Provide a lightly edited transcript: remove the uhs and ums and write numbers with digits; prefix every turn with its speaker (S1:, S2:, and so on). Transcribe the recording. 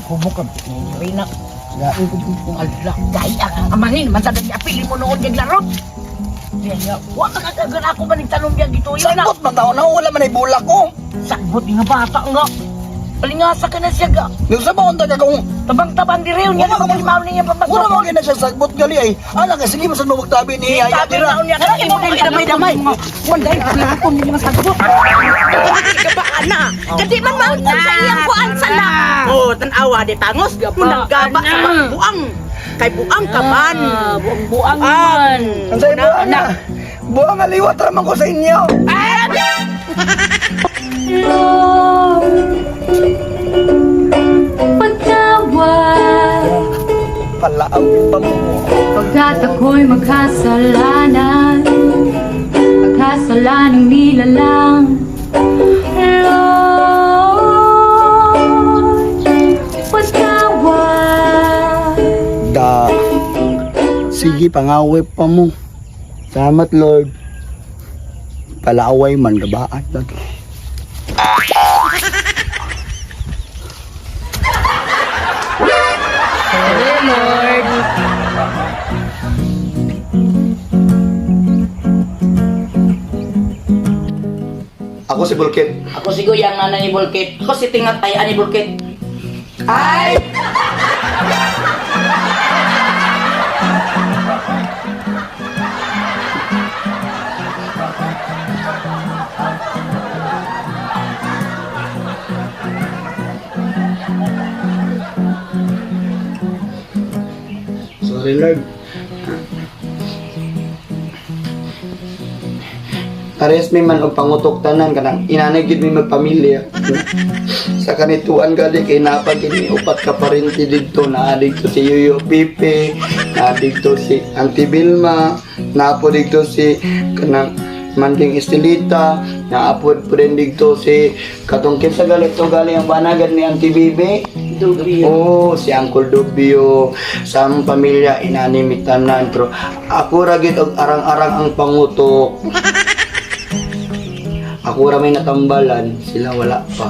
S1: Kubok ka.
S2: Rina.
S1: Lain ko dito.
S2: Ala, gaya ang amahin. Man sa apili mo noon yung laro. Diyan nga, wa ka kagagan ako man tanong diyan gituyo na.
S1: Sagbot man taon na wala man ay bulak ko.
S2: Sagbot nga bata nga. Palingasa ka na siya ga.
S1: Sa ba unta ka kung
S2: Tabang-tabang di rin niya
S1: Wala
S2: na
S1: ka man-
S2: mao niya
S1: wala
S2: pabagso.
S1: man gyud na siya sagbot gali ay. Ala ka sige man mo magtabi ni ay
S2: Tabi
S1: atira.
S2: na niya ka mo damay-damay. Wanday ko mo mga sagbot.
S3: Gabaan na. Kadi man mauntan sa iyang kuan sa na. Oh, tan-awa di tangos. Munang gaba sa buang. Kay buang ka man.
S2: Buang-buang man.
S1: Ang say buang na. Buang nga liwat ra man ko sa inyo.
S4: Lord, patawad
S1: Palaaw pa mo.
S4: pagkat ako'y magkasalanan, pagkasalanang nilalang. Lord, patawad.
S1: Da. Sige, pangaway pa mo. Salamat, Lord. Palaaway man, gabaan. Lagi.
S2: Sorry, Lord.
S1: Ako si Bulkit.
S2: Ako si Goyang nanay ni Bulkit.
S3: Ako si Tingat ay ani Bulkit.
S2: Ay!
S1: Sorry, Lord. Parehas may man og pangutok tanan kanang inanay gid may magpamilya. Sa kanituan gali kay napag kini upat ka parente didto, naa didto si Yuyo Pipe, naa didto si Auntie Vilma, naa po didto si kanang Manding Estelita, naa po po din didto si katong kinsa gali to gali ang banagan ni Auntie Bibi.
S2: Dubyo.
S1: Oo, si Uncle Dubio, sa among pamilya inani mitanan pero ako ra gid og arang-arang ang pangutok. Ako ra may natambalan, sila wala pa.